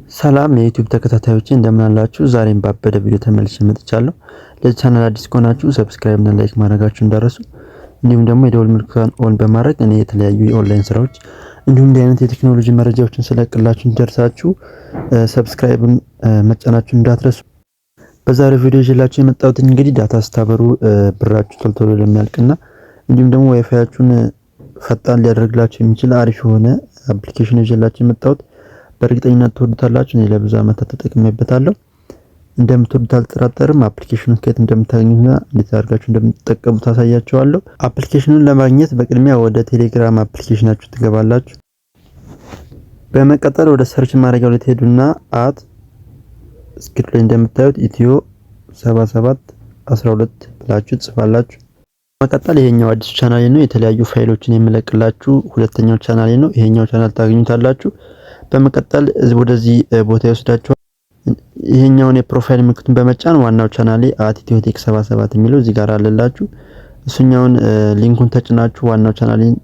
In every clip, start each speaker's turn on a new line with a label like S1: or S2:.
S1: ሰላም የ YouTube ተከታታዮቼ፣ እንደምን አላችሁ? ዛሬም ባበደ ቪዲዮ ተመልሼ መጥቻለሁ። ለዚህ ቻናል አዲስ ከሆናችሁ subscribe እና like ማድረጋችሁ እንዳትረሱ፣ እንዲሁም ደግሞ የደወል ምልክቷን on በማድረግ እኔ የተለያዩ የኦንላይን ስራዎች እንዲሁም እንዲህ አይነት የቴክኖሎጂ መረጃዎችን ስለቅላችሁ እንዲደርሳችሁ subscribe ን መጫናችሁ እንዳትረሱ። በዛሬው ቪዲዮ ይዤላችሁ የመጣሁት እንግዲህ data ስታበሩ ብራችሁ ቶሎ ቶሎ ለሚያልቅና እንዲሁም ደግሞ ዋይፋያችሁን ፈጣን ሊያደርግላችሁ የሚችል አሪፍ የሆነ application ይዤላችሁ የመጣሁት። በእርግጠኝነት ትወዱታላችሁ። እኔ ለብዙ ዓመታት ተጠቅሜበታለሁ። እንደምትወዱት አልጠራጠርም። Application ኑን ከየት እንደምታገኙትና እንዴት አድርጋችሁ እንደምትጠቀሙት አሳያችኋለሁ። Application ኑን ለማግኘት በቅድሚያ ወደ ቴሌግራም application ናችሁ ትገባላችሁ። በመቀጠል ወደ search ማድረጊያው ላይ ትሄዱና at screen ላይ እንደምታዩት ኢትዮ 77 12 ብላችሁ ትጽፋላችሁ። በመቀጠል ይሄኛው አዲሱ ቻናሌ ነው። የተለያዩ ፋይሎችን የምለቅላችሁ ሁለተኛው ቻናሌ ነው። ይሄኛው ቻናል ታገኙታላችሁ። በመቀጠል ወደዚህ ቦታ ይወስዳችኋል። ይሄኛውን የ profile ምልክቱን በመጫን ዋናው ቻናሌ @ኢትዮቴክ 77 የሚለው እዚህ ጋር አለላችሁ። እሱኛውን link ኡን ተጭናችሁ ዋናው ቻናሌን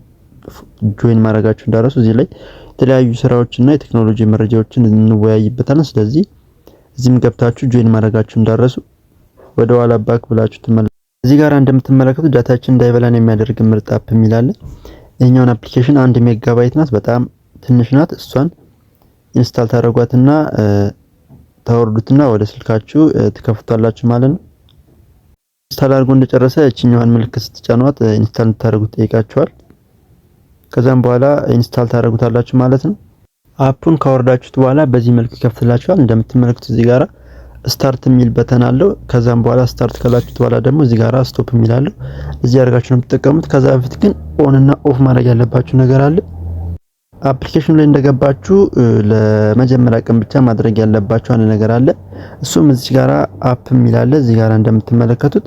S1: join ማድረጋችሁ እንዳትረሱ። እዚህ ላይ የተለያዩ ስራዎችና የቴክኖሎጂ መረጃዎችን እንወያይበታለን። ስለዚህ እዚህም ገብታችሁ join ማድረጋችሁ እንዳትረሱ። ወደ ኋላ back ብላችሁ ትመለ እዚህ ጋር እንደምትመለከቱት data ችን እንዳይበላን የሚያደርግ ምርጥ app የሚል አለ። ይሄኛውን application 1 ሜጋባይት ናት፣ በጣም ትንሽ ናት። እሷን install ታደርጓትና ታወርዱትና ወደ ስልካችሁ ትከፍቷላችሁ ማለት ነው። Install አድርጎ እንደጨረሰ እችኛዋን ምልክት ስትጫኗት install እንድታደርጉት ጠይቃችኋል። ከዛም በኋላ install ታደርጉታላችሁ ማለት ነው። App ኡን ካወረዳችሁት በኋላ በዚህ መልክ ይከፍትላችኋል። እንደምትመለከቱት እዚህ ጋራ start የሚል button አለው። ከዛም በኋላ start ካላችሁት በኋላ ደግሞ እዚህ ጋራ stop የሚል አለው። እዚህ አድርጋችሁ ነው የምትጠቀሙት። ከዛ በፊት ግን on እና off ማድረግ ያለባችሁ ነገር አለ። Application ኑ ላይ እንደገባችሁ ለመጀመሪያ ቀን ብቻ ማድረግ ያለባችሁ አንድ ነገር አለ። እሱም እዚህ ጋራ app የሚል አለ። እዚህ ጋራ እንደምትመለከቱት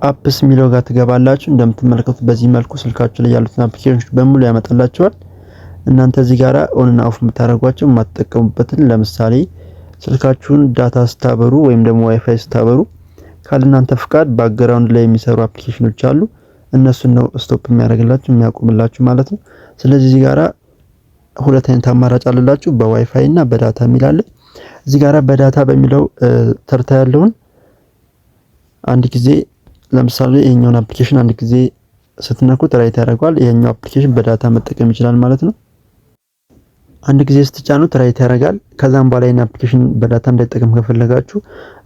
S1: apps የሚለው ጋር ትገባላችሁ። እንደምትመለከቱት በዚህ መልኩ ስልካችሁ ላይ ያሉትን application ኖች በሙሉ ያመጣላችኋል። እናንተ እዚህ ጋራ on እና off የምታደርጓቸው የማትጠቀሙበትን፣ ለምሳሌ ስልካችሁን data ስታበሩ ወይም ደግሞ ዋይፋይ ስታበሩ ካለ እናንተ ፍቃድ background ላይ የሚሰሩ application ኖች አሉ። እነሱን ነው stop የሚያደርግላችሁ፣ የሚያቆምላችሁ ማለት ነው። ስለዚህ እዚህ ጋራ ሁለት አይነት አማራጭ አለላችሁ፣ በዋይፋይ እና በ data የሚል አለ። እዚህ ጋራ በ data በሚለው ተርታ ያለውን አንድ ጊዜ፣ ለምሳሌ ይሄኛውን application አንድ ጊዜ ስትነኩት right ያደርገዋል። ይሄኛው application በ data መጠቀም ይችላል ማለት ነው። አንድ ጊዜ ስትጫኑት right ያደርጋል። ከዛም በኋላ ይሄን application በ data እንዳይጠቀም ከፈለጋችሁ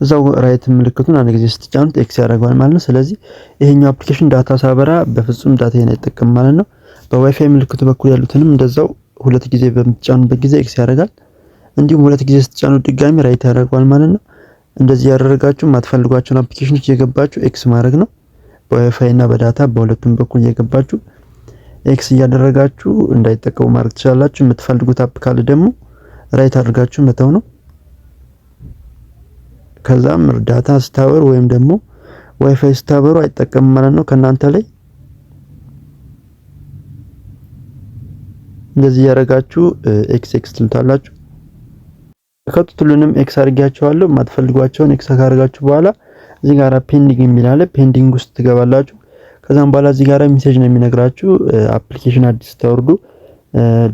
S1: እዛው right ምልክቱን አንድ ጊዜ ስትጫኑት X ያደርገዋል ማለት ነው። ስለዚህ ይሄኛው application data ሳበራ በፍጹም data አይጠቀም ማለት ነው። በዋይፋይ ምልክቱ በኩል ያሉትንም እንደዛው ሁለት ጊዜ በምትጫኑበት ጊዜ X ያደርጋል። እንዲሁም ሁለት ጊዜ ስትጫኑት ድጋሚ right ያደርገዋል ማለት ነው። እንደዚህ ያደረጋችሁ የማትፈልጓቸውን application ኖች እየገባችሁ X ማድረግ ነው። በዋይፋይ እና በ data በሁለቱም በኩል እየገባችሁ X እያደረጋችሁ እንዳይጠቀሙ ማድረግ ትችላላችሁ። የምትፈልጉት app ካለ ደግሞ right አድርጋችሁ መተው ነው። ከዛም data ስታበሩ ወይም ደግሞ ዋይፋይ ስታበሩ አይጠቀምም ማለት ነው ከእናንተ ላይ። እንደዚህ እያደረጋችሁ X X ትሉታላችሁ። ከቱት ሁሉንም X አድርጊያቸዋለሁ። የማትፈልጓቸውን X ካደረጋችሁ በኋላ እዚህ ጋር pending የሚል አለ። Pending ውስጥ ትገባላችሁ። ከዛም በኋላ እዚህ ጋር message ነው የሚነግራችሁ። Application አዲስ ስታወርዱ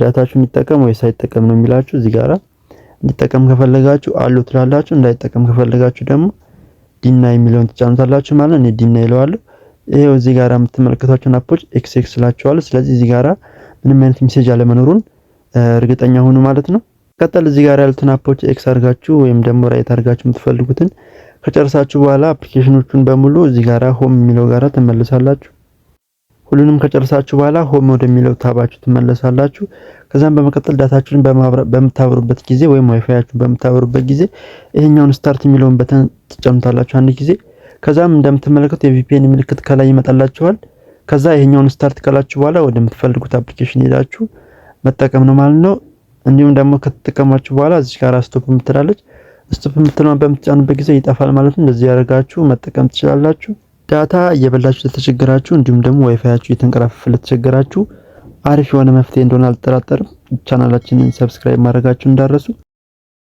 S1: data ችሁ እንዲጠቀም ወይስ አይጠቀም ነው የሚላችሁ። እዚህ ጋራ እንዲጠቀም ከፈለጋችሁ allow ትላላችሁ። እንዳይጠቀም ከፈለጋችሁ ደግሞ deny የሚለውን ትጫኑታላችሁ ማለት ነው። እኔ deny እለዋለሁ። ይሄው እዚህ ጋራ የምትመለከቷቸውን app ኦች X X እላቸዋለሁ። ስለዚህ እዚህ ጋራ ምንም አይነት message አለመኖሩን እርግጠኛ ሁኑ ማለት ነው። ቀጠል እዚህ ጋር ያሉትን app ኦች X አድርጋችሁ ወይም ደግሞ right አድርጋችሁ የምትፈልጉትን ከጨረሳችሁ በኋላ application ኖቹን በሙሉ እዚህ ጋራ home የሚለው ጋራ ትመለሳላችሁ። ሁሉንም ከጨረሳችሁ በኋላ home ወደሚለው tab ኣችሁ ትመለሳላችሁ። ከዛም በመቀጠል data ችሁን በምታበሩበት ጊዜ ወይም ዋይፋያችሁን በምታበሩበት ጊዜ ይሄኛውን start የሚለውን button ትጫኑታላችሁ አንድ ጊዜ። ከዛም እንደምትመለከቱት የ VPN ምልክት ከላይ ይመጣላችኋል። ከዛ ይሄኛውን start ካላችሁ በኋላ ወደምትፈልጉት application ሄዳችሁ መጠቀም ነው ማለት ነው። እንዲሁም ደግሞ ከተጠቀማችሁ በኋላ እዚህ ጋር stop የምትላለች፣ stop የምትለዋን በምትጫኑበት ጊዜ ይጠፋል ማለት ነው። እንደዚህ ያደርጋችሁ መጠቀም ትችላላችሁ። Data እየበላችሁ ለተቸገራችሁ እንዲሁም ደግሞ ዋይፋያችሁ እየተንቀራፈፈ ለተቸገራችሁ አሪፍ የሆነ መፍትሄ እንደሆነ አልጠራጠርም። ቻናላችንን subscribe ማድረጋችሁ እንዳትረሱ።